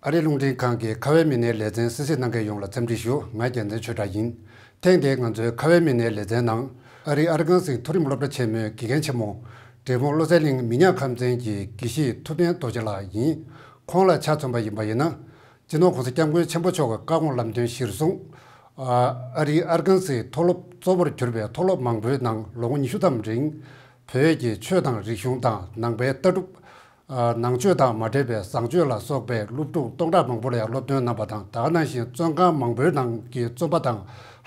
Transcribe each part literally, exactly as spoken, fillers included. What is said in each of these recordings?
ཨ་རིའི་རླུང་འཕྲིན་ཁང་གི་ཁ་བའི་མི་སྣའི་ལེ་ཚན་གསན་གཟིགས་གནང་མཁན་ཡོངས་ལ་འཚམས་འདྲི་ཞུ། ང་རྒྱལ་མཚན་ཆོས་གྲགས་ཡིན། ཐེངས་འདིའི་ང་ཚོའི་ཁ་བའི་མི་སྣའི་ལེ་ཚན་ནང་ཨ་རིའི་ཨར་ཀན་སིའི་མཐོ་རིམ་སློབ་གྲྭ་ཆེན་མོའི་དགེ་རྒན་ཆེན་མོ་འབྲས་སྤུངས་བློ་གསལ་གླིང་མི་ཉག་ཁམས་ཚན་གྱི་དགེ་བཤེས་ཐུབ་བསྟན་རྡོ་རྗེ་ལགས་ཡིན། ཁོང་ལ་ཆ་མཚོན་པ་ཡིན་པ་ཡིན་ན། སྤྱི་ནོར་༸གོང་ས་༸སྐྱབས་མགོན་ཆེན་པོ་མཆོག་གི་བཀའ་དགོངས་ལམ་སྟོན་གཞིར་བཟུང་། ཨ་རིའི་ཨར་ཀན་སིའི་མཐོ་སློབ་གཙོ་བོར་གྱུར་པའི་མཐོ་སློབ་མང་པོའི་ནང་ལོ་ངོ་ཉི་ཤུ་ཙམ་རིང་བོད་ཀྱི་ཆོས་དང་རིག་གཞུང་དང་ནང་པའི་ལྟ་གྲུབ། ནང་ཆོས་དང་མ་འབྲེལ་བའི་བཟང་སྤྱོད་ལ་སོགས་པའི་སློབ་ཕྲུག་སྟོང་ཕྲག་མང་པོ་ལ་ཡང་སློབ་སྟོན་གནང་པ་དང་། ད་ག་ནང་བཞིན་བཙོན་ཁང་མང་པོའི་ནང་གི་བཙོན་པ་དང་།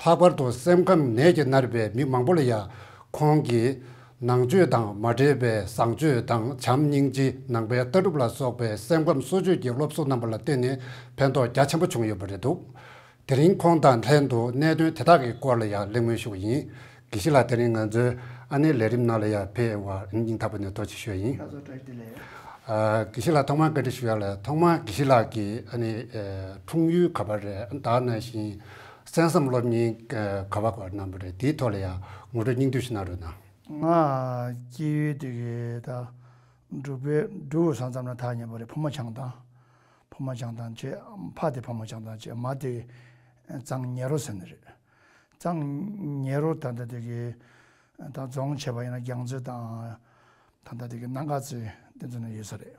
ལྷག་པར་དུ་སེམས་ཁམས་ནད་ཀྱིས་མནར་བའི་མི་མང་པོ་ལ་ཡང་ཁོང་གིས་ནང་ཆོས་དང་མ་འབྲེལ་བའི་བཟང་སྤྱོད་དང་བྱམས་སྙིང་རྗེ། ནང་པའི་ལྟ་གྲུབ་ལ་སོགས་པའི་སེམས་ཁམས་གསོ་བཅོས་ཀྱི་སློབ་གསོ་གནང་པ་ལ་བརྟེན་ནས་ཕན་ཐོགས་རྒྱ་ཆེན་པོ་བྱུང་ཡོད་པ་རེད་འདུག་དེ་རིང་ཁོང་དང་ལྷན་དུ་གནད་དོན་དེ་དག་གི་སྐོར་ལ་ཡང་གླེང་མོལ་ཞུ་གི་ཡིན། དགེ་བཤེས་ལགས། དེ་རིང་ང་ཚོའི་ཨ་ནེའི་ལས་རིམ་ནང་ལ་ཡང་ཕེབས་པར་སྙིང་ཐག་པ་ནས་ཐུགས་རྗེ་ཆེ་ཞུ་ཡ་ཡིན། ཁ་སང་བཀྲ་ཤིས་བདེ་ལེགས། ཨ་དགེ་བཤེས་ལགས་ཐོག་མར་བཀའ་འདྲི་ཞུ་ཡ་ལ། ཐོག་མར་དགེ་བཤེས་ལགས་ཀྱི་ཨ་ནེ་ཨ་འཁྲུངས་ཡུལ་ག་པར་རེད། ད་ག་ནང་བཞིན་གསན་བསམ་སློབ་གཉེར་ཨ་ག་པར་གནང་བ་རེད། དེའི་ཐོག་ལ་ཡང་ངོ་སྤྲོད་སྙིང་བསྡུས་ཤིག་གནང་རོགས་གནང་། ང་སྐྱེས་ཡུལ་དེ་གི་ད་འབྲུག་པའི་འབྲུག་ས་མཚམས་ལ་ཐག་ཉེ་བ་རེད། ཕོ་མོ་བྱང་ཐང་། ཕོ་མོ་བྱང་ཐང་བྱས། ཕ་དེ་ཕོ་མོ་བྱང་ཐང་བྱས། མ་དེ་གཙང་ཉེ་རོ་ཟེར་ནི་རེད། གཙང་ཉེ་རོ་ད་ལྟ་དེ་གི་ད་རྫོང་བྱས་པ་ཡིན་ན་རྒྱལ་རྩེ་དང་། ད་ལྟ་དེ་གི་སྣ་དཀར་རྩེ་དེ་ཚོ་ནས་ཡོད་ས་རེད།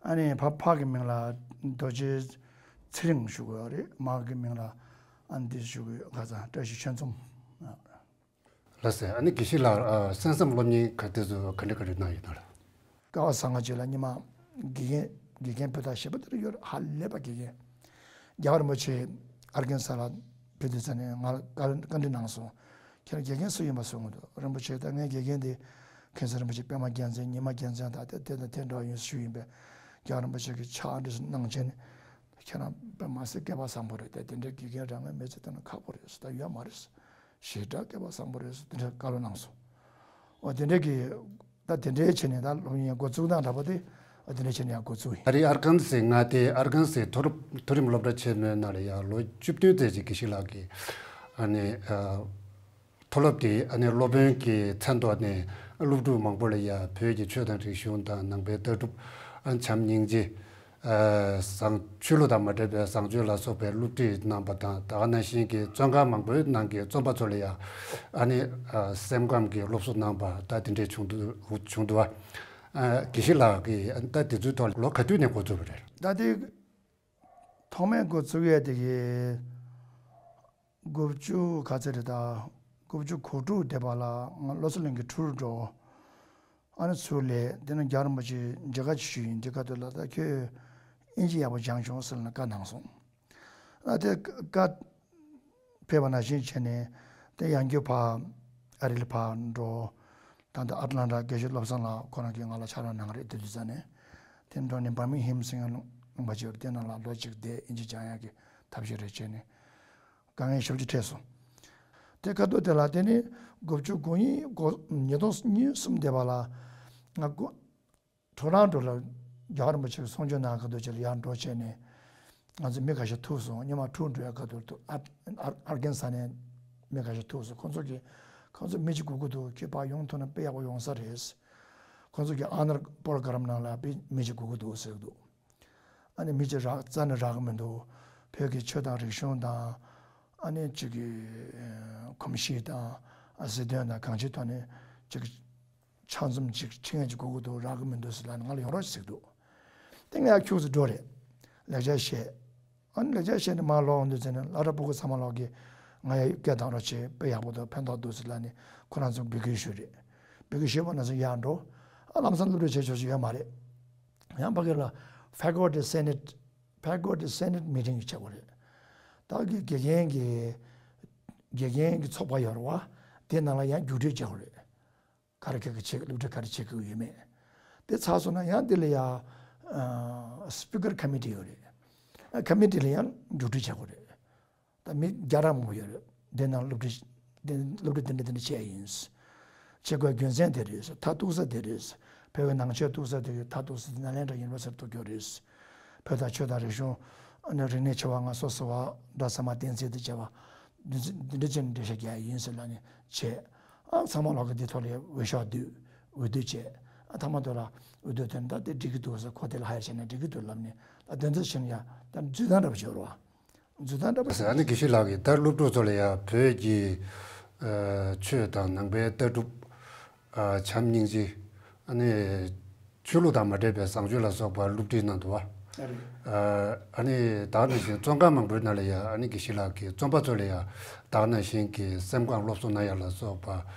ཨ་ནི་ཕ་ཕ་གི་མིང་ལ་རྡོ་རྗེ་ཚེ་རིང་ཞུ་དགོས་པ་རེད། མ་གི་མིང་ལ་ཨ་ནི་དེ་ཞུ་དགོས། ཁ་སང་བཀྲ་ཤིས་ཆོས་འཛོམས། ལགས་སོ། ཨ་ནི་དགེ་བཤེས་ལགས། ཨ་གསན་བསམ་སློབ་གཉེར་ག་དེ་ཚོ་ག་འདྲ་ག་འདྲ་གནང་ཡོད་ན་ལགས། སྐལ་བ་བཟང་ང་བཅས་ལ་སྔོན་མ་དགེ་རྒན་དགེ་རྒན་པོ་ཏ་ཞེས་པ་དེ་འདྲ་ཡོད་རེད། ཧ་ལས་པ་དགེ་རྒན། རྒྱལ་བ་རིན་པོ་ཆེ་ཨར་ཀན་ས་ལ་ཕེབས་དུས་ཙ་ནས་ང་ལ་བཀའ་བཀའ་འདྲི་གནང་སོང་། ཁྱེད་རང་དགེ་རྒན་སུ་ཡིན་པ་གསུངས་འདུག་རིན་པོ་ཆེ་ད་ངའི་དགེ་རྒན་དེ་མཁན་ཟུར་རིན་པོ་ཆེ་པད་མ་རྒྱལ་མཚན། ཉི་མ་རྒྱལ་མཚན་དང་དེ་དེ་དང་དེ་འདྲ་ཡིན་ཞུས་ཡིན་པས། རྒྱལ་བ་རིན་པོ་ཆེ་གིས་ཕྱག་འདྲི་གནང་བྱས་ནས། ཁྱེད་རང་དཔེ་མ་སྲིད་སྐལ་བ་བཟང་པོ་རེད། ད་དེ་འདྲའི་དགེ་རྒན་རང་ངའི་མི་ཚེ་དེ་ན་ཁག་པོ་རེད་ཟེར། ད་ཡོད་མ་རེད་ཟེར། ཞེ་དྲག་སྐལ་བ་བཟང་པོ་རེད་ཟེར། དེ་འདྲའི་བཀའ་སློབ་གནང་སོང་། འོ་དེ་འདྲའི་གི་ད་དེ་འདྲའི་བྱས་ནས་ད་སློབ་གཉེར་འགོ་བཙུགས་སྟངས་འདྲ་པོ་དེ་འོ་དེ་འདྲའི་བྱས་ནས་ཡང་འགོ་བཙུགས་ཡིན། ཨ་རིའི་ཨར་ཀན་སི་མངའ་སྡེའི་ཨར་ཀན་སི་མཐོ་རིམ་མཐོ་རིམ་སློབ་གྲྭ་ཆེན་མོའི་ནང་ལ་ཡང་ལོ་བཅུ་བདུན་ཙམ་ཅིག་དགེ་བཤེས་ལགས་ཀྱིས་ཨ་ནི་ཨ། མཐོ་སློབ་དེའི་ཨ་ནི་སློབ་དཔོན་གྱི་མཚན་ཐོག་ནས་སློབ་ཕྲུག་མང་པོ་ལ་ཡང་བོད་ཀྱི་ཆོས་དང་རིག་གཞུང་དང་ནང་པའི་ལྟ་གྲུབ། ཨ་བྱམས་སྙིང་རྗེ། ཨ་བཟང་ཆོས་ལུགས་དང་མ་འབྲེལ་བའི་བཟང་སྤྱོད་ལ་སོགས་པའི་སློབ་ཁྲིད་གནང་པ་དང་། ད་ག་ནང་བཞིན་གྱི་བཙོན་ཁང་མང་པོའི་ནང་གི་བཙོན་པ་ཚོ་ལ་ཡང་ཨ་ནི་ཨ་སེམས་ཁམས་ཀྱི་སློབ་གསོ་གནང་པ་ད་དེ་འདྲས་བྱུང་འདུག་བྱུང་འདུག་བ། ཨ་དགེ་བཤེས་ལགས་ཀྱིས་ད་དེ་ཚོའི་ཐོག་ལ་ལོ་ག་དུས་ནས་འགོ་བཙུགས་པ་རེད། ད་དེ་ཐོག་མའི་འགོ་བཙུགས་ཡས་དེ་གི་དགུ་བཅུ་ག་ཚོད་རེད་ད། དགུ་བཅུ་གོ་དྲུག་དེ་བར་ལ་ང་བློ་གསལ་གླིང་གི་ཁྲུའུར་འགྲོ། ཨ་ནི་ཚུར་སླེབས། དེ་ནས་རྒྱལ་བ་རིན་པོ་ཆེ་མཇལ་ཁ་ཅིག་ཞུས་ཡིན། དེ་སྐབས་དུས་ལ་ད་ཁྱོད་ཨིན་ཇི་ཡག་པོ་སྦྱངས་བྱུང་ཟེར་ནས་བཀའ་གནང་སོང་། ཨ་དེ་བཀའ་ཕེབས་པ་ནང་བཞིན་བྱས་ནས་དེ་ཡང་བསྐྱར་ཕར་ཨ་རི་ལ་ཕར་འགྲོ། ད་ལྟ་ཨ་ཊ་ལན་ཊ་རྒྱལ་སྤྱིའི་བློ་བཟང་ལགས་ཁོ་རང་གིས་ང་ལ་ཕྱག་རོགས་གནང་གི་རེད། དེ་དུས་ཙ་ནས་དེ་འགྲོ་ནས་བར་མིང་ཧེམ་ཟེར་མཁན་ལུང་པ་ཅིག་ཡོད་རེད། དེ་ནང་ལ་ལོ་གཅིག་བསྡད། ཨིན་ཇི་སྦྱང་ཡག་གི་ཐབས་ཤེས་རེ་བྱས་ནས། དཀའ་ངལ་ཞེ་པོ་ཅིག་འཕྲད་སོང་། དེ་སྐབས་དུས་དེ་ལ་དེ་ནི་དགུ་བཅུ་གོ་གཉིས་གོ་ཉིས་སྟོང་གཉིས་གསུམ་དེ་བར་ལ་ང་གོ་ཊོ་རོན་ཊོ་ལ་རྒྱལ་བ་རིན་པོ་ཆེ་གི་གསུང་ཆོས་གནང་སྐབས་དུས་ཅིག་ལ་ཡར་འགྲོ་བྱས་ནས་ང་ཚོ་མི་ཁ་ཤས་ཐུག་སོང་། སྔོན་མ་ཁྲུའུ་འགྲོ་ཡག་སྐབས་དུས་ཨར་ཨར་ཨར་ཀན་ས་ནས་མི་ཁ་ཤས་ཐུག་སོང་། ཁོང་ཚོ་གིས་ཁོང་ཚོ་མི་གཅིག་སྒུག་གི་འདུག་ཁྱོད་ཕར་ཡོང་ཐུབ་ན་དཔེ་ཡག་པོ་ཡོང་ས་རེད། ཁོང་ཚོ་གི་ཨོ་ནར་པོ་རོ་གྷ་རམ་ནང་ལ་དཔེ་མི་གཅིག་སྒུག་གི་འདུག་ཟེར་གི་འདུག་ཨ་ནི་མི་གཅིག་རག་རྩ་ནས་རག་གི་མི་འདུག་བོད་ཀྱི་ཆོས་དང་རིག་གཞུང་དང་ཨ་ནི་གཅིག་གི་གོམས་གཤིས་དང་ཨ་སྲིད་དོན་དང་གང་ཅིའི་ཐོག་ནས་གཅིག་ཕྱག་མཛུབ་གཅིག་འཕྲིན་ཡིག་ཅིག་སྒུག་གི་འདུག་རག་གི་མི་འདུག་ཟེར་ལབ་ནས་ང་ལ་ཡོང་རོགས་ཟེར་གི་འདུག་དེ་ངས་ཁྱུག་ཙམ་འགྲོ་རེད། ལེགས་སྦྱར་བཤད། ཨ་ནི་ལེགས་སྦྱར་བཤད་ནས་མར་ལོག་འོང་དུས་ཙམ་ནས་སློབ་གྲྭ་ཕྲུ་གུ་ཚང་མ་ལོག་གིས་ང་ཡར་སྐད་བཏང་རོགས་བྱེད། དཔེ་ཡག་པོ་འདུག་ཕན་ཐོགས་འདུག་ཟེར་ལབ་ནས་ཁོ་རང་ཚོ་འབོད་སྐུལ་ཞུས་རེད། འབོད་སྐུལ་ཞུས་པ་ནང་བཞིན་ཡར་འགྲོ། ཨ་ལམ་སང་སློབ་ཁྲིད་བྱེད་ཆོག་ཆོག་ཡོད་མ་རེད། ཡང་ཕ་གི་ལ་Faculty Senate Faculty Senate Meeting་བྱེད་དགོས་རེད། ད་གི་དགེ་རྒན་གྱི་དགེ་རྒན་གྱི་ཚོགས་པ་ཡོད་རེད་བ། དེ་ནང་ལ་ཡང་རྒྱུགས་སྤྲོད་བྱེད་དགོས་རེད། ག་རེ་ག་གི་བྱེད། སློབ་ཁྲིད་ག་རེ་བྱེད་དགོས་ཡོད་མེད། དེ་ཚར་སོང་ན་ཡང་དེ་ལ་ཡ་ཨ་Speaker Committee་ཡོད་རེད། ཨ་Committee་ལ་ཡང་རྒྱུགས་སྤྲོད་བྱེད་དགོས་རེད། ད་མི་བརྒྱ་ཕྲག་མང་པོ་ཡོད་རེད། དེ་ནང་སློབ་ཁྲིད་དེ་སློབ་ཁྲིད་དེ་འདྲ་དེ་འདྲ་བྱས་ཡིན། བྱེད་དགོས་རྒྱུ་མཚན་དེ་རེད། མཐའ་གཏུགས་ས་དེ་རེད། བོད་ཀྱི་ནང་ཆོས་གཏུགས་ས་དེ་གི་མཐའ་གཏུགས་ས་དེ་ནཱ་ལེནྡྲ་ཡུ་ནི་ཝར་སི་ཊི་གཏུགས་རྒྱུ་རེད། བོད་དང་ཆོས་དང་རིག་གཞུང་ཨ་ནི་རིག་གནས་ཆེ་བ་ལྔ་སོ་སོ་བ་སྒྲ་ཚད་མ་གཏན་ཚིགས་དང་བཅས་པ་འདི་འདི་འདྲ་ཅན་འགྲེལ་བཤད་རྒྱག་ཡ་ཡིན་ཟེར་ལབ་ནས་བྱས། ཨ་ཚང་མ་ལོག་གི་འདི་ཐོག་ལ་འོས་ཤོག་བསྡུས། འོས་བསྡུ་བྱས། ཨ་མཐའ་མ་དེ་ལ་འོས་བསྡུ་དེ་ད་དེ་འགྲིག་གི་འདུག་ཟེར། ཁོ་དེ་ལ་ཧ་ཡར་བྱས་ན་འགྲིག་གི་འདུག་ལབ་ནས་ ད་དེ་ཚོ་བྱས་ན་ཡང་ད་འཛུལ་སྟངས་འདྲ་པོ་ཅིག་ཡོད་རེད་བ། འཛུལ་སྟངས་འདྲ་པོ་ཟེར། ཨ་ནི་དགེ་བཤེས་ལགས་ཀྱིས་ད་སློབ་ཕྲུག་ཚོ་ལ་ཡང་བོད་ཀྱི་ཨ་ཆོས་དང་ནང་པའི་ལྟ་གྲུབ། ཨ་བྱམས་སྙིང་རྗེ། ཨ་ནི་ཆོས་ལུགས་དང་མ་འབྲེལ་བའི་བཟང་སྤྱོད་ལ་སོགས་པ་སློབ་ཁྲིད་གནང་འདུག་བ། ཨ་རེད། ཨ་ཨ་ནི་ད་ག་ནང་བཞིན་བཙོན་ཁང་མང་པོའི་ནང་ལ་ཡང་ཨ་ནི་དགེ་བཤེས་ལགས་ཀྱིས་བཙོན་པ་ཚོ་ལ་ཡང་ད་ག་ནང་བཞིན་གྱི་སེམས་ཁམས་སློབ་གསོ་གནང་ཡ་ལ་སོགས་པ་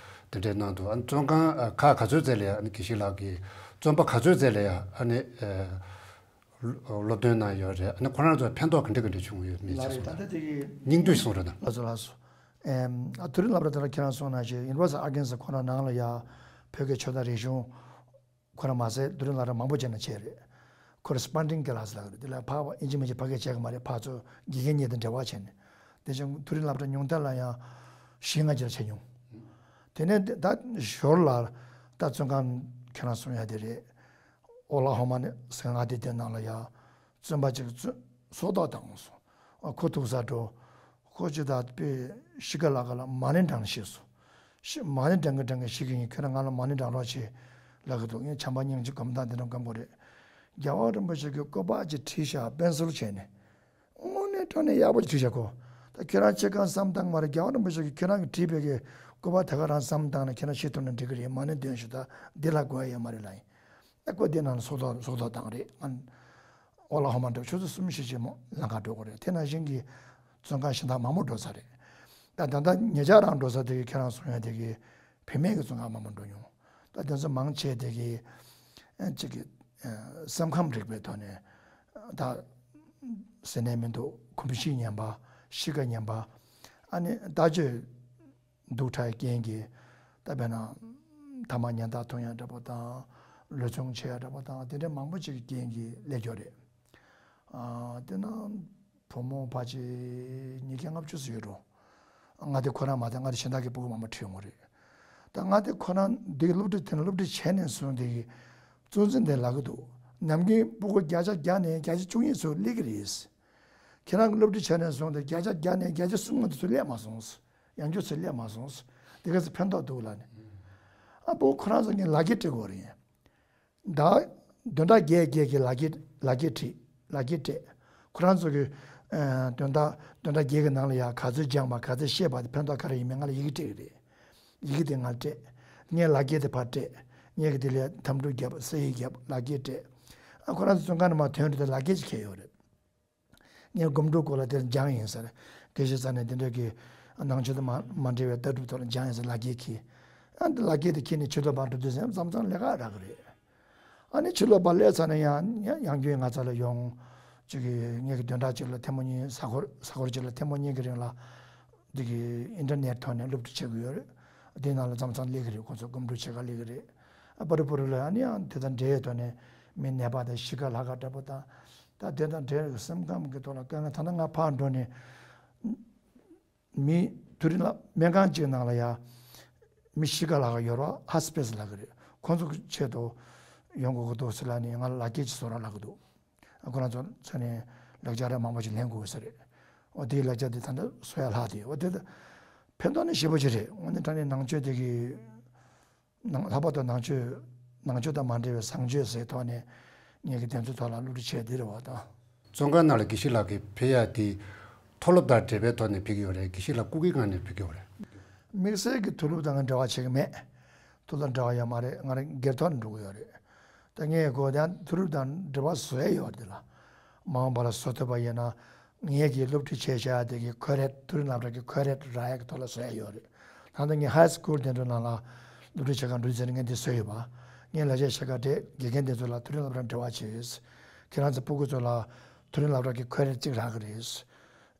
དེ་འདྲས་གནང་འདུག་ཨ་ནི་བཙོན་ཁང་ཨ་ཁག་ག་ཚོད་ཙམ་ལ་ཡང་ཨ་ནི་དགེ་བཤེས་ལགས་ཀྱིས་བཙོན་པ་ག་ཚོད་ཙམ་ལ་ཡང་ཨ་ནི་ཨ་སློབ་སྟོན་གནང་ཡོད་རེད། ཨ་ནི་ཁོ་རང་ཚོ་ཕན་ཐོགས་ག་འདྲ་ག་འདྲ་བྱུང་ཡོད་མེད་ལ་ཅེས་རེད། ད་གསུངས་ལྟ་དེ་གི་སྙིང་བསྡུས་གསུངས་རོགས་གནང་། ལགས་སོ་ལགས་སོ། ཨེམ། ཨ་དེ་རིང་སློབ་གྲྭ་དེ་ལ་ཁྱེད་རང་གསུངས་ནང་བཞིན་University of Arkansas ཁོ་རང་ནང་ལ་ཡ་བོད་ཀྱི་ཆོས་དང་རིག་གཞུང་ཁོ་རང་མ་ཟད་དེ་རིང་སློབ་གྲྭ་མང་པོ་བྱས་ནས་བྱས་རེད། Corresponding class ལབ་རེད། དེ་ལ་ཕར་ཨིན་ཇི་མིན་ཇི་ཕ་གིར་བྱས་གི་མ་རེད། ཕར་ཚུར་དགེ་རྒན་གཉིས་དང་འབྲེལ་བ་བྱས་ནས། དེ་བཞིན་དེ་རིང་སློབ་གྲྭ་ཉུང་མཐའ་ལ་ཡང་བཞི་ལྔ་ཅིག་ལ་བྱས་མྱོང་། དེ་ནས་ད་ཞོར་ལ་ད་བཙོན་ཁང་ཁྱེད་རང་གསུང་ཡ་དེ་རེད། ཨོ་ལ་ཧོ་མ་ནི་ཟེར་མཁན་དེ་དེ་ནང་ལ་ཡ་བཙོན་པ་ཅིག་བཙོན་སྲོག་ཐོག་བཏང་སོང་། ཨ་ཁོ་ཐུག་ས་འགྲོ། ཁོ་ཅི་ད་དཔེ་གཤིས་ཀ་ལ་ཀ་ལ་མ་ཎི་བགྲང་ཤེས་སོང་། ཤི་མ་ཎི་བགྲང་གི་བགྲང་གི་ཤི་གི་ཡིན། ཁྱོད་རང་ང་ལ་མ་ཎི་བགྲང་རོགས་བྱེད་ལབ་གི་འདུག་ངས་བྱམས་པ་སྙིང་རྗེ་སྒོམ་སྟངས་དེ་འདྲ་སྒོམ་དགོས་རེད། རྒྱལ་བ་རིན་པོ་ཆེ་གི་སྐུ་པར་ཅིག་བྲིས་བཞག་པེན་སིལ་བྱས་ནས། དངོས་གནས་དྲང་གནས་ཡག་པོ་ཅིག་བྲིས་བཞག་གོ། ད་ཁྱོད་རང་ཅི་གང་བསམ་བཏང་མ་རེད། རྒྱལ་བ་རིན་པོ་ཆེ་གིས་ཁྱོད་རང་གི་བྲིས་པའི་གི་སྐུ་པར་དེ་ག་རང་བསམ་བཏང་ནས་ཁྱོད་རང་ཤི་ཐུབ་ན་འགྲིག་གི་རེད། མ་ཎི་འདོན་ཞུ་ད་འདི་ལ་དགོས་ཡ་ཡོད་མ་རེད་ལབ་ཡིན། ཨ་ཁོ་འདི་ནང་ལ་སྲོག་ཐོག་སྲོག་ཐོག་བཏང་རེད། ཨ་ཨོ་ལ་ཧོ་མ་འགྲོ་ཆུ་ཚོད་གསུམ་བཞི་ཅིག་མོ་ལམ་ཁ་འགྲོ་དགོས་རེད། དེ་ནང་བཞིན་གྱི་བཙོན་ཁང་གཞན་དག་མང་པོ་འགྲོ་ས་རེད། ད་ད་ལྟ་ཉེ་ཆར་རང་འགྲོ་ས་དེ་གི་ཁྱེད་རང་གསུང་ཡ་དེ་གི་བུད་མེད་ཀྱི་བཙོན་ཁང་མང་པོ་འགྲོ་མྱོང་། ད་དེ་ཚོ་མང་ཆེ་དེ་གི་ཨ་གཅིག་གི་ཨ་སེམས་ཁམས་རིག་པའི་ཐོག་ནས་ད་ཟེར་ནས་མི་འདུག་གོམས་གཤིས་ངན་པ། གཤིས་ཀ་ངན་པ། ཨ་ནི་ད་ཅོས་སྡུག་དྲགས་རྐྱེན་གྱིས་ད་དཔེར་ན་ཐ་མག་ཉན་ཐག་འཐུང་ཡ་འདྲ་པོ་དང་། ལུས་སྦྱོང་བྱེད་ཡ་འདྲ་པོ་དང་། དེ་འདྲ་མང་པོ་ཅིག་གི་རྐྱེན་གྱིས་སླེབས་ཡོད་རེད། ཨ་དེ་ན་བུ་མོ་ཕལ་ཆེར་ཉིས་བརྒྱ་ལྔ་བཅུ་ཙམ་ཡོད་འགྲོ། ང་དེ་ཁོ་རང་མ་ཚད་ང་དེ་གཞན་དག་གི་སྤུ་གུ་མང་པོ་ཁྲིད་ཡོང་གི་རེད། ད་ང་དེ་ཁོ་རང་འདི་སློབ་ཁྲིད་དེ་ནས་སློབ་ཁྲིད་བྱས་ནས་བཟུང་དེ་གི་གཙོ་འཛིན་དེ་ལབ་གི་འདུག་ནམ་རྒྱུན་སྤུ་གུ་བརྒྱ་ཆ་བརྒྱ་ནས་བརྒྱ་ཆ་བཅུ་གཉིས་ཚོ་སླེབས་ཀྱི་རེད། ཁྱེད་རང་གི་སློབ་ཁྲིད་བྱས་ནས་བཟུང་སྟེ་བརྒྱ་ཆ་བརྒྱ་ནས་བརྒྱ་ཆ་གསུམ་ང་དེ་ཚོ་སླེབས་མ་སོང་། ཡང་རྒྱུ་ཚོ་སླེབས་མ་སོང་། དེ་ག་ཚོ་ཕན་ཐོགས་འདུག་ལབ་ནས། ཨ་སྤུ་གུ་ཁོ་རང་ཚོ་ངས་ལག་འཁྱེར་སྤྲད་དགོས་རེད། ད་བདུན་ཕྲག་བརྒྱད་བརྒྱད་ཀྱི་ལག་འཁྱེར་ལག་འཁྱེར་ཁྲིད་ལག་འཁྱེར་སྤྲད། ཁོ་རང་ཚོ་གི་ཨ་བདུན་ཕྲག་བདུན་ཕྲག་བརྒྱད་ཀྱི་ནང་ལ་ཡ་ག་ཚོད་སྦྱངས་པ་ག་ཚོད་ཤེས་པ་དེ་ཕན་ཐོགས་ག་རེ་ཡིན་མིན་ང་ལ་ཡི་གེ་སྤྲད་ཀྱི་རེད། ཡི་གེ་དེ་ང་ལ་སྤྲད། ངས་ལག་འཁྱེར་དེ་ཕར་སྤྲད། ངས་གི་དེ་ལས་དམ་ཕྲུག་བརྒྱབ། ས་ཡིག་བརྒྱབ། ལག་འཁྱེར་སྤྲད། ཨ་ཁོ་རང་ཚོ་བཙོན་ཁང་ནས་མར་ཐོན་དུས་དེ་ལག་འཁྱེར་ཅིག་འཁྱེར་ཡོད་རེད། ངས་སྒོམ་སྒྲུབ་སྐོར་ལ་དེར་སྦྱངས་ཡིན་ཟེར། དགེ་བཤེས་ས་ནས་དེ་འདྲ་གི་ནང་ཆོས་དང་མ་མ་འབྲེལ་བའི་ལྟ་གྲུབ་ཐོག་ལ་སྦྱངས་ཡིན་ཟེར་ལག་འཁྱེར་འཁྱེར། ཨ་འདི་ལག་འཁྱེར་དེ་འཁྱེར་ནས་ཕྱི་ལོགས་པར་འགྲོ་དུས་ཙམ་ཙམ་ལས་ཀ་རག་གི་རེད། ཨ་ནི་ཕྱི་ལོགས་པར་སླེབས་ཚར་ནས་ཡང་ཡང་ཡང་བསྐྱར་ང་ཚ་ལ་ཡོང་། ཅིག་གི་ངེད་ཀྱི་བདུན་ཕྲག་གཅིག་ལ་ཐེངས་མ་གཉིས། གཟའ་འཁོར་གཟའ་འཁོར་གཅིག་ལ་ཐེངས་མ་གཉིས་ཀྱི་རིང་ལ་འདི་གི་ཨིན་ཊར་ནེཊ་ཐོག་ནས་སློབ་ཁྲིད་བྱེད་ཀྱི་ཡོད་རེད། དེའི་ནང་ལ་མཚམས་མཚམས་སླེབས་ཀྱི་རེད། ཁོང་ཚོ་སྒོམ་སྒྲུབ་བྱེད་ག་སླེབས་ཀྱི་རེད། ཨ་པ་རུ་པ་རུ་ལ་ཨ་ནི་ཡང་དེ་དང་འབྲེལ་ཡོད་ཐོག་ནས་མི་ནད་པ་དང་གཤིས་ཀ་ལྷག་ག་འདྲ་པོ་དང་། ད་དེ་དང་འབྲེལ་ཡོད་སེམས་ཁམས་ཀྱི་ཐོག་ལ་དཀའ་ངལ། ད་ལྟ་ང་ཕར་འགྲོ་ནས་མི་དེ་རིང་ལ་སྨན་ཁང་གཅིག་ནང་ལ་ཡ་མི་གཤིས་ཀ་ལྷག་ག་ཡོད་རེད་བ། ཧོ་སི་པི་ཊལ་ལབ་ཀྱི་རེད། ཁོང་ཚོ་གི་ཆེད་དུ་ཡོང་དགོས་ཀྱི་འདུག་ཟེར་ལབ་ནས་ང་ལ་ལག་འཁྱེར་ཅིག་བཟོ་རོགས་ལབ་ཀྱི་འདུག་ཁོ་རང་ཚོ་ཚོ་ནས་ལག་ཆ་ར་མང་པོ་ཞིག་ལེན་དགོས་ས་རེད། འོ་དེའི་ལག་ཆ་དེ་ད་ལྟ་བཟོ་ཡ་ལྷག་དེ། འོ་དེ་ད་ཕན་ཐོགས་ནི་ཞེ་པོ་ཅིག་རེད། དངོས་གནས་དྲང་གནས་ནང་ཆོས་དེ་གི་ནང་ལྷག་པར་དུ་ནང་ཆོས་ནང་ཆོས་དང་མ་འབྲེལ་བའི་བཟང་སྤྱོད་ཟེར་ཐོག་ནས་ངེད་ཀྱི་དེ་ཚོའི་ཐོག་ལ་སློབ་ཁྲིད་བྱས་དེ་རེད་བ་དང་། བཙོན་ཁང་ནང་ལ་དགེ་བཤེས་ལགས་ཀྱིས་ཕེབས་ཡ་དེ་མཐོ་སློབ་དང་འབྲེལ་བའི་ཐོག་ནས་ཕེབས་ཀྱི་ཡོད་རེད། དགེ་བཤེས་ལགས་སྐུ་སྒེར་ངང་ནས་ཕེབས་ཀྱི་ཡོད་རེད། དམིགས་བསལ་གྱི་མཐོ་སློབ་དང་འབྲེལ་བ་བྱེད་ཀྱི་མེད། མཐོ་སློབ་འབྲེལ་བ་ཡོད་མ་རེད། ང་རང་སྒེར་ཐོག་ནས་འགྲོ་གི་ཡོད་རེད། ད་ངས་གོ་ཡང་མཐོ་སློབ་དང་འབྲེལ་བ་བཟོ་ཡ་ཡོད་རེད་ལ། མ་འོངས་པ་ལ་བཟོ་ཐུབ་པ་ཡིན་ན། ངས་ཀྱི་སློབ་ཁྲིད་བྱས་བཞག་དེ་གི་ཁོ་རེད། མཐོ་རིམ་སློབ་གྲྭ་གི་ཁོ་རེད་རག་ཡ་གི་ཐོག་ལ་བཟོ་ཡ་ཡོད་རེད། ད་ལྟ་ངས་ཧའི་སི་ཀུལ་དེ་འདྲ་ནང་ལ་སློབ་ཁྲིད་བྱེད་གར་འགྲོ་ཚེ་ནས་ངས་འདི་བཟོས་ཡོད་པ། ངས་ལས་བྱེད་བྱེད་གར་དེ་དགེ་རྒན་དེ་ཚོ་ལ་མཐོ་རིམ་སློབ་གྲྭ་འབྲེལ་བ་བྱས་ཡོད། ཁྱེད་རང་ཚོ་སྤུ་གུ་ཚོ་ལ་མཐོ་རིམ་སློབ་གྲྭ་གི་ཁོ་རེད་གཅིག་རག་གི་རེད།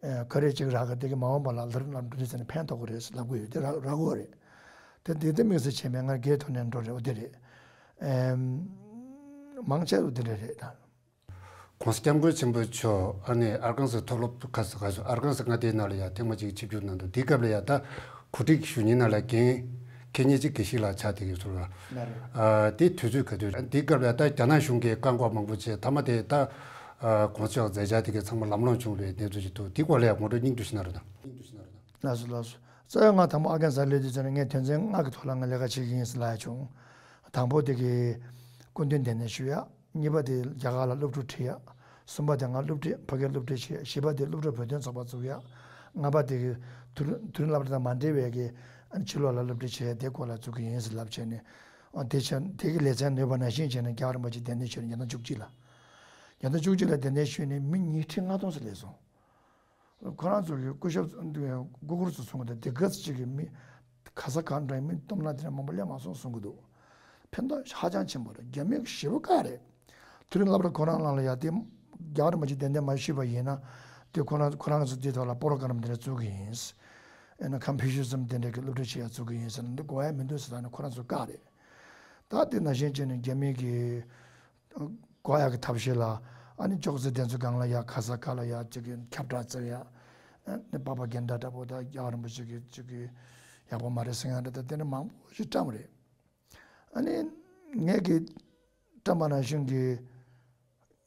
ཨེ་ཁོ་རེད་གཅིག་རག་གི་དེ་གི་མ་འོངས་པ་ལ་མཐོ་རིམ་སློབ་གྲྭ་འགྲོ་དུས་ཚེ་ནས་ཕན་ཐོགས་གི་རེད་ལབ་གི་ཡོད། དེ་རག་རག་གི་རེད། དེ་དེ་དེ་དམིགས་བསལ་བྱས་མེད། ང་སྒེར་ཐོག་ནས་འགྲོ་རེད། འོ་དེ་རེད། ཨེམ། མང་ཆེ་བ་དེ་འདྲ་རེད་ད། ༸གོང་ས་༸སྐྱབས་མགོན་ཆེན་པོ་མཆོག་ཨ་ནི་ཨར་ཀན་སི་མཐོ་སློབ་ཁ་ས་ཁ་ས་ཨར་ཀན་སི་མངའ་སྡེའི་ནང་ལ་ཡང་ཐེངས་མ་གཅིག་ཆིབས་བསྒྱུར་གནང་འདུག་དེའི་སྐབས་ལ་ཡང་ད་གོ་སྒྲིག་ཞུ་མཁན་ནང་ལ་འགན་འཁྱེར་མཁན་གཅིག་དགེ་བཤེས་ལགས་ཆགས་བསྡད་ཀྱི་ཚོར་བ། ལགས་རེད། ཨ་དེ་དུས་ཚོད་ག་དུས་རེད། དེའི་སྐབས་ལ་ཡང་ད་རྒྱ་ནག་གཞུང་གིས་བཀག་འགོག་མང་པོ་བྱས། མཐའ་མ་དེ་ད་ཨ་༸གོང་ས་མཆོག་མཛད་འཆར་དེ་གའི་ཚང་མ་ལམ་ལྷོང་བྱུང་བའི་གནས་ཚུལ་ཞིག་འདུག་དེའི་སྐོར་ལ་ཡང་ངོ་སྤྲོད་སྙིང་བསྡུས་ཤིག་གནང་རོགས་གནང་། ལགས་སོ་ལགས་སོ། རྩ་བའི་ང་དང་པོ་ཨར་ཀན་སི་སླེབས་དུས་ཙམ་ནས་ངས་དོན་ཚན་ལྔ་གི་ཐོག་ལ་ང་ལས་ཀ་བྱེད་ཀྱི་ཡིན་ཟེར་ལབ་ཡ་བྱུང་། དང་པོ་དེ་གའི་སྐུ་མདུན་དེ་ནས་ཞུ་ཡ། གཉིས་པ་དེ་རྒྱ་གར་ལ་སློབ་ཕྲུག་ཁྲིད་ཡ། གསུམ་པ་དེ་ང་སློབ་ཁྲིད་ཕ་གིར་སློབ་ཁྲིད་བྱེད། བཞི་པ་དེ་སློབ་ཕྲུག་བོད་དོན་ཚོགས་པ་བཙུགས་ཡ། ལྔ་པ་དེ་གི་དུས་དུས་རིམ་སློབ་གྲྭ་དང་མ་འབྲེལ་བའི་གི་ཕྱི་ལོགས་ལ་སློབ་ཁྲིད་བྱེད་ཡ་དེ་སྐོར་ལ་བཙུགས་གི་ཡིན་ཟེར་ལབ་བྱས་ནས། ཨ་དེ་བྱས་དེ་གི་ལེ་ཚན་ལོས་པ་ནང་བཞིན་བྱས་ནས་རྒྱལ་བ་རིན་པོ་ཆེ་གདན་འདྲེན་ཞུས་ནས་ཉིས་སྟོང་བཅུ་གཅིག་ལ། ཉིས་སྟོང་བཅུ་གཅིག་ལ་གདན་འདྲེན་ཞུས་ནས་མི་ཉིས་ཁྲི་ལྔ་སྟོང་ཙམ་སླེབས་སོང་། ཁོ་རང་ཚོ་གི་སྐུ་ཞབས་སྐུ་སྒེར་ཚོ་གསུང་གི་འདུག་དེ་ག་ཚོད་ཅིག་གི་མི་ག་ས་ག་འདྲ་མི་སྟོང་ལ་དེ་འདྲ་མང་པོ་སླེབས་མ་སོང་གསུང་གི་འདུག་ཕན་ཐོགས་ཧ་ཅང་ཆེན་པོ་རེད། རྒྱ་མི་ཞེ་པོ་དཀའ་རེད། དུས་རིམ་སློབ་གྲྭ་ཁོ་རང་ནང་ལ་ཡ་དེ་རྒྱལ་བ་རིན་པོ་ཆེ་གདན་འདྲེན་མ་ཞུས་པ་ཡིན་ན། དེ་ཁོ་རང་ཁོ་རང་ཚོ་དེ་ཐོག་ལ་པོ་རོ་གྷ་རམ་དེ་འདྲ་བཙུགས་གི་ཡིན། ཨེ་ན་ཀོན་ཕུ་ཤི་ཛམ་དེ་འདྲ་གི་སློབ་ཁྲིད་བྱེད་ཡ་བཙུགས་གི་ཡིན་ཟེར་ན་འདི་དགོས་ཡ་མི་འདུག་ཟེར་ད་ནི་ཁོ་རང་ཚོ་དཀའ་རེད། ད་དེ་ནང་བཞིན་བྱས་ནས་རྒྱ་མི་གི་གོ་ཡག་གི་ཐབས་ཤེས་ལ། ཨ་ནི་ཅོག་ཙེ་དེ་ཚོ་སྒང་ལ་ཡ་ག་ས་ག་ལ་ཡ་ཅིག་གི་ཁྱབ་བསྒྲགས་བརྩེ་ཡ། ཨ་ནི་པ་པ་གན་ད་འདྲ་པོ་ད་རྒྱལ་བ་རིན་པོ་ཆེ་གི་ཅིག་གི་ཡག་པོ་མ་རེད་ཟེར་ཡ་འདྲ་ད་དེ་འདྲ་མང་པོ་ཞིག་བཀྲམ་རེད། ཨ་ནི་ངས་གི་བཀྲམ་པ་ནང་བཞིན་གི་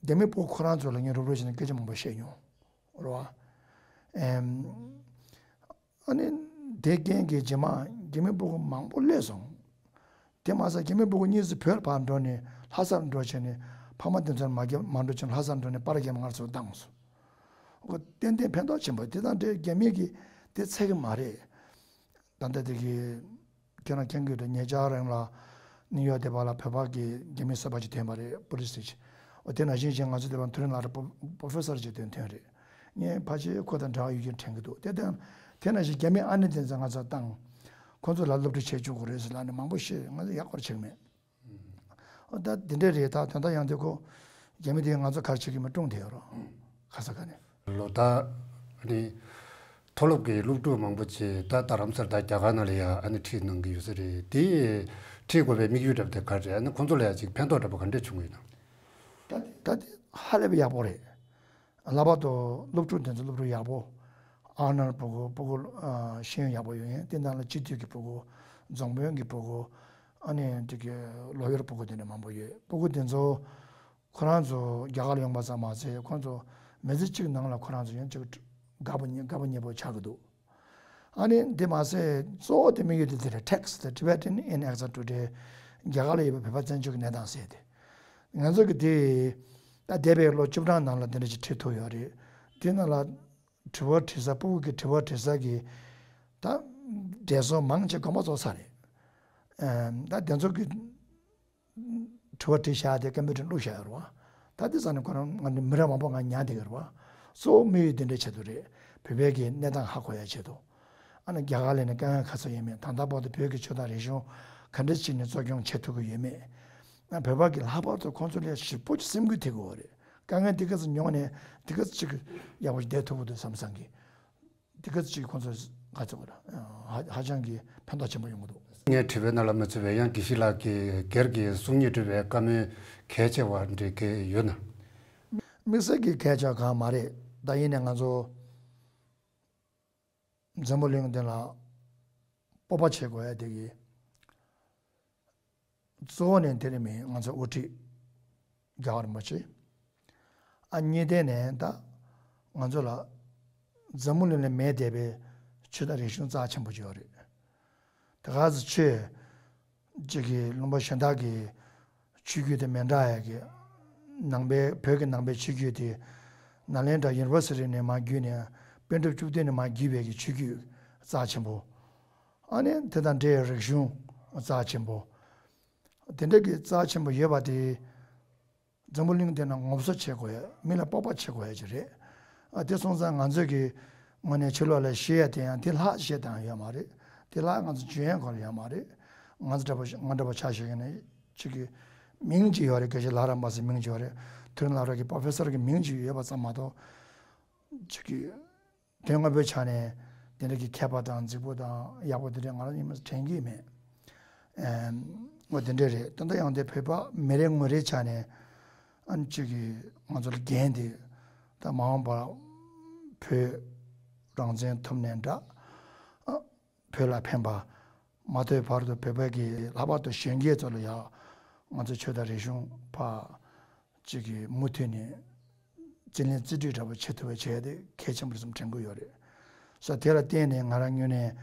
རྒྱ་མི་ཕྲུ་གུ་ཁོ་རང་ཚོ་ལ་ངས་རོབ་རོབ་བྱས་ནས་སྐད་ཆ་མང་པོ་བཤད་མྱོང་། རེད་བ། ཨེམ། ཨ་ནི་དེ་རྐྱེན་གྱིས་རྗེས་མ་རྒྱ་མི་ཕྲུ་གུ་མང་པོ་སླེབས་སོང་། དེ་མ་ཟད་རྒྱ་མི་ཕྲུ་གུ་གཉིས་སུ་བོད་ཕར་འགྲོ་ནས་ལྷ་སར་འགྲོ་བྱས་ནས་ཕ་མ་དེ་ཚོར་མ་རྒྱབ་མ་འགྲོ་བྱས་ནས་ལྷ་སར་འགྲོ་ནས་པར་རྒྱབ་ང་ཚོ་བཏང་སོང་། འོ་ཏན་ཏན་ཕན་ཐོགས་ཆེན་པོ་དེ་དང་འབྲེལ་རྒྱ་མི་གིས་དེ་ཚད་གི་མ་རེད། ད་ལྟ་དེ་གི་ཁྱེད་རང་མཁྱེན་གྱི་རེད། ཉེ་ཆར་རིང་ལ་ནིའུ་ཡོག་དེ་བ་ལ་བོད་པ་གི་རྒྱ་མི་གསར་པ་ཅིག་ཐོན་པ་རེད། པོ་ལིས་ཅིག་འོ་དེ་ནང་བཞིན་བྱས་ང་ཚོ་དེ་བ་མཐོ་རིམ་སློབ་གྲྭ་པོ་པོ་ཕོ་སར་ཅིག་ཐོན་ཐོན་རེད། ངས་ཕལ་ཆེར་ཁོ་དང་འབྲེལ་བ་ཡོད་རྒྱུ་དྲན་གྱི་འདུག་དེ་དང་དེ་ནང་བཞིན་རྒྱ་མི་ཨ་ནེ་དེ་ཚོ་ང་ཚོ་བཏང་། ཁོ་ཚོ་ལ་སློབ་ཁྲིད་བྱེད་བཅུག་དགོས་རེད་ཟེར་ལབ་ནས་མང་པོ་བཤད། ང་ཚོ་ཡག་པོར་བྱེད་ཀྱི་མེད། ཨོ་ད་འདི་འདྲ་རེད། ད་དོན་དག་ཡང་དེ་ཁོ་རྒྱ་མི་དེ་ང་ཚོ་ག་རེ་བྱེད་ཀྱི་མི་ཀྲུང་དེ་ཡོད་རོ། ག་ས་ག་ནས། ལོ་ད་ནི་མཐོ་སློབ་ཀྱི་སློབ་ཕྲུག་མང་པོ་ཅིག་ད་རྡ་རམ་ས་ལ་ད་རྒྱ་གར་ནང་ལ་ཡ་ཨ་ནི་ཁྲིད་གནང་གི་ཡོད་ས་རེད། དེ་ཁྲིད་དགོས་པའི་དམིགས་ཡུལ་འདྲ་པོ་དེ་ག་རེ་རེད། ཨ་ནི་ཁོང་ཚོ་ལ་ཡ་ཅིག་ཕན་ཐོགས་འདྲ་པོ་ག་འདྲ་བྱུང་གི་ཡོད་ན། ད་ད་དེ་ཧ་ལས་པའི་ཡག་པོ་རེད། ལྷག་པར་དུ་སློབ་ཕྲུག་དེ་ཚོ་སློབ་ཕྲུག་ཡག་པོ། ཨ་ནར་ཕྲུ་གུ་ཕྲུ་གུ་ཨ་ཤེས་ཡོན་ཡག་པོ་ཡོད་མཁན་དེ་ནང་ལ་སྤྱི་འཐུས་ཀྱི་ཕྲུ་གུ། རྫོང་དཔོན་གྱི་ཕྲུ་གུ། ཨ་ནི་དེ་གི་ལོ་ཡར་ཕྲུ་གུ་དེ་འདྲ་མང་པོ་ཡོད། ཕྲུ་གུ་དེ་ཚོ་ཁོ་རང་ཚོ་རྒྱ་གར་ལ་ཡོང་པ་ཙམ་མ་ཟད་ཁོ་ཚོ་མི་ཚེ་གཅིག་ནང་ལ་ཁོ་རང་ཚོ་ཡང་ཅིག་དགའ་པོ་ཉེ་དགའ་པོ་ཉེ་པོ་ཆགས་ཀྱི་འདུག་ཨ་ནི་འདི་མ་ཟད་གཙོ་བོ་དེ་དམིགས་ཡུལ་དེ་དེ་རེད། Text The Tibetan in Exile Today། རྒྱ་གར་ལ་ཡོད་པའི་བོད་པ་བཙན་བྱོལ་གྱི་གནས་སྟངས་ཟེར་ཏེ། ང་ཚོ་གི་དེ་ད་འདས་པའི་ལོ་བཅུ་གྲངས་ནང་ལ་འདི་འདྲ་ཅིག་ཁྲིད་ཐུབ་ཡོད་རེད། དེ་ནང་ལ་དྲི་བ་དྲི་ས་ཕྲུ་གུ་གི་དྲི་བ་དྲི་ས་གི་ད་འགྲན་ཟླ་མང་ཆེ་དགོངས་པ་རྫོགས་ཚར་རེད། ཨེམ། ད་དེ་ཚོ་གི་དྲི་བ་དྲིས་བཞག་དེ་ཀམ་པུ་ཊར་བླུགས་བཞག་ཡོད་རེད་བ། ད་དེ་ཙམ་ནས་ཁོ་རང་ང་ནི་མི་རབས་མང་པོ་ང་ཉར་བསྡད་ཡོད་རེད་བ། གཙོ་བོ་དམིགས་ཡུལ་དེ་འདྲའི་ཆེད་དུ་རེད། བོད་པའི་གི་གནས་སྟངས་ཧ་གོ་ཡ་ཆེད་དུ། ཨ་ནི་རྒྱ་གར་ལ་ནི་དཀའ་ངལ་ག་ཚོད་ཡོད་མེད། ད་ལྟ་བར་དུ་བོད་ཀྱི་ཆོས་དང་རིག་གཞུང་ག་འདྲ་ཅིག་ནས་གཙོ་སྐྱོང་བྱེད་ཐུབ་ཀྱི་ཡོད་མེད། ཨ་བོད་པ་གི་ལྷག་པར་དུ་ཁོང་ཚོ་ལ་ཞེ་པོ་ཅིག་སེམས་འགུལ་ཐེབས་ཀྱི་ཡོད་རེད། དཀའ་ངལ་འདི་ག་ཚོད་མྱོང་ནས་འདི་ག་ཚོད་ཅིག་ཡག་པོ་ཞིག་བསྡད་ཐུབ་ཀྱི་འདུག་བསམ་བསམ་གི། འདི་ག་ཅིག་ཁོང་ཚོས་ག་ཚོད་ཧ་ཧ་ཅང་གི་ཕན་ཐོགས་ཆེན་པོ་ཡོང་གི་འདུག་ངའི་དྲི་བའི་ནང་ལ་མི་ཚུད་པའི་ཡང་དགེ་བཤེས་ལགས་ཀྱིས་སྒེར་གྱི་གསུང་ཉིད་འབྲི་བའི་བཀའ་མོལ་གལ་ཆེ་བ་འདྲ་གི་ཡོད་ན། དམིགས་བསལ་གྱི་གལ་ཆེ་བ་གང་མ་རེད། ད་ཡིན་ནའི་ང་ཚོ་འཛམ་བུ་གླིང་འདི་ལ་སྤོབས་པ་བྱེད་དགོས་ཡ་དེ་གི་གཙོ་བོ་ནས་དེ་རེད། མི་ང་ཚོ་དབུ་ཁྲིད་རྒྱལ་བ་རིན་པོ་ཆེ། ཨ་གཉིས་ལྡན་ནས་ད་ང་ཚོ་ལ་འཛམ་བུ་གླིང་ལ་མེད་བསྡད་པའི་ཆོས་དང་རིག་གཞུང་རྩ་ཆེན་པོ་ཅིག་ཡོད་རེད། ད་ག་ཚོད་ཆོས་ཅིག་གི་ལུང་པ་གཞན་དག་གི་ཆོས་བརྒྱུད་དེ་མི་འདྲ་ཡ་གི་ནང་པའི་བོད་ཀྱི་ནང་པའི་ཆོས་བརྒྱུད་དེ་ནཱ་ལེནྡྲ་ཡུ་ནི་ཝར་སི་ཊི་ནས་མར་བརྒྱུད་ནས་པཎ་གྲུབ་བཅུ་བདུན་ནས་མར་བརྒྱུད་པའི་གི་ཆོས་བརྒྱུད་རྩ་ཆེན་པོ། ཨ་ནི་དེ་དང་འབྲེལ་བའི་རིག་གཞུང་རྩ་ཆེན་པོ། དེ་འདྲ་གི་རྩ་ཆེན་པོ་ཡོད་པ་དེ་འཛམ་བུ་གླིང་འདི་ན་ངོ་སོ་བྱེད་དགོས་ཡ། མི་ལ་སྤོབས་པ་བྱེད་དགོས་ཡ་ཅིག་རེད། ཨ་དེ་སོང་ཙང་ང་ཚོས་ཀྱི་ངོས་ནས་ཕྱི་ལོགས་ལ་བཤད་ཡ་དེ་ཡང་དེ་ལྷག་བཤད་སྟངས་ཡོད་མ་རེད། དེ་ལྷག་ང་ཚོ་བརྗོད་ཡ་སྐོར་ཡོད་མ་རེད། ང་ཚོ་འདྲ་པོ་ང་འདྲ་པོ་ཆ་ཞིག་ཡིན་ན་ཅིག་གི་མིང་ཅིག་ཡོད་རེད། དགེ་བཤེས་ལྷ་རམས་པ་ཟེར་མིང་ཅིག་ཡོད་རེད། མཐོ་རིམ་སློབ་གྲྭ་གི་པོ་རོ་ཕེ་སར་གི་མིང་ཅིག་ཡོད་པ་ཙམ་མ་གཏོགས་ཅིག་གི་དོན་དངོས་པོའི་ཆ་ནས་དེ་འདྲ་གི་མཁས་པ་དང་རྫིག་པོ་དང་ཡག་པོ་དེ་འདྲ་ང་རང་ཉིད་མ་དྲན་གྱི་མེད། ཨེམ། འོ་དེ་འདྲ་རེད། ད་ལྟ་ཡང་དེ་བོད་པ་མི་རེ་ངོ་རེ་ཆ་ནས་ཨ་ནི་གཅིག་གི་ང་ཚོ་ལ་འགན་དེ་ད་མ་འོངས་པར་བོད་རང་བཙན་ཐོབ་ནའི་འདྲ། ཨ་བོད་ལ་ཕན་པ་མ་ཐོབ་བར་དུ་བོད་པ་གི་ལྷག་པར་དུ་གཞོན་སྐྱེས་ཚོ་ལ་ཡང་ང་ཚོ་ཆོས་དང་རིག་གཞུང་ཕར་གཅིག་གི་མུ་མཐུད་ནས་རྩིས་ལེན་རྩིས་སྤྲོད་འདྲ་པོ་བྱེད་ཐུབ་པ་བྱས་ཏེ་གལ་ཆེན་པོ་རེད་བསམ་དྲན་གྱི་ཡོད་རེད། ས་དེ་ལ་བརྟེན་ནས་ང་རང་ངོས་ནས་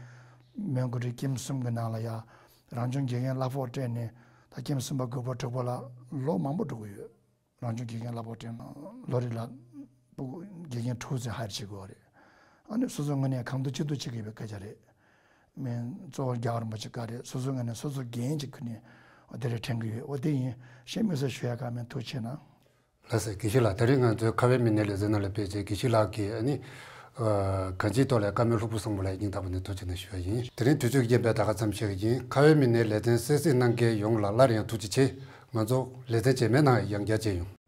མོན་གྷོ་རི་ཀེམ་གསུམ་གྱི་ནང་ལ་ཡ་རང་བྱུང་དགེ་རྒན་གླ་ཕོགས་སྤྲད་ནས་ད་ཀེམ་གསུམ་པ་དགུ་པ་དྲུག་པ་ལ་ལོ་མང་པོ་འགྲོ་གི་ཡོད། རང་བྱུང་དགེ་རྒན་ལ་ཕོགས་སྤྲད་ན་ལོ་རེ་ལ་ཕྲུ་གུ་དགེ་རྒན་དྲུག་ཙམ་ཧའེར་བྱེད་དགོས་རེད། ཨ་ནི་སོ་སོའི་ངོས་ནས་གང་ཐུབ་ཅི་ཐུབ་བྱེད་དགོས་པའི་སྐད་ཆ་རེད། མིན་གཙོ་བོ་རྒྱལ་བ་རིན་པོ་ཆེ་བཀའ་རེད། སོ་སོའི་ངོས་ནས་སོ་སོ་འགན་ཅིག་ཁུར་ནས་དེ་རེད་དྲན་གྱི་ཡོད། འོ་དེ་ཡིན། གཞན་དམིགས་བསལ་ཞུ་ཡ་གང་མིན། ཐུགས་རྗེ་ཆེ་གནང་། ལགས་སོ། དགེ་བཤེས་ལགས། ད་རིང་ང་ཚོའི་ཁ་བའི་མི་སྣའི་ལེ་ཚན་ནང་ལ་ཕེབས་བྱས་དགེ་བཤེས་ལགས་ཀྱིས་ཨ་ནི་གང་ཅིའི་ཐོག་ལ་བཀའ་མོལ་ལྷུག་པོ་གསུངས་པ་ལ་སྙིང་ཐག་པ་ནས་ཐུགས་རྗེ་ཆེ་ཞུ་བ་ཡིན། དེ་རིང་དུས་ཚོད་ཀྱི་རྐྱེན་པས་ད་ག་ཙམ་བཤད་ཀྱི་ཡིན། ཁ་བའི་མི་སྣའི་ལེ་ཚན་གསན་གཟིགས་གནང་མཁན་ཡོངས་ལ་སླར་ཡང་ཐུགས་རྗེ་ཆེ། ང་ཚོ་ལེ་ཚན་རྗེས་མའི་ནང་ཡང་བསྐྱར་མཇལ་ཡོང་།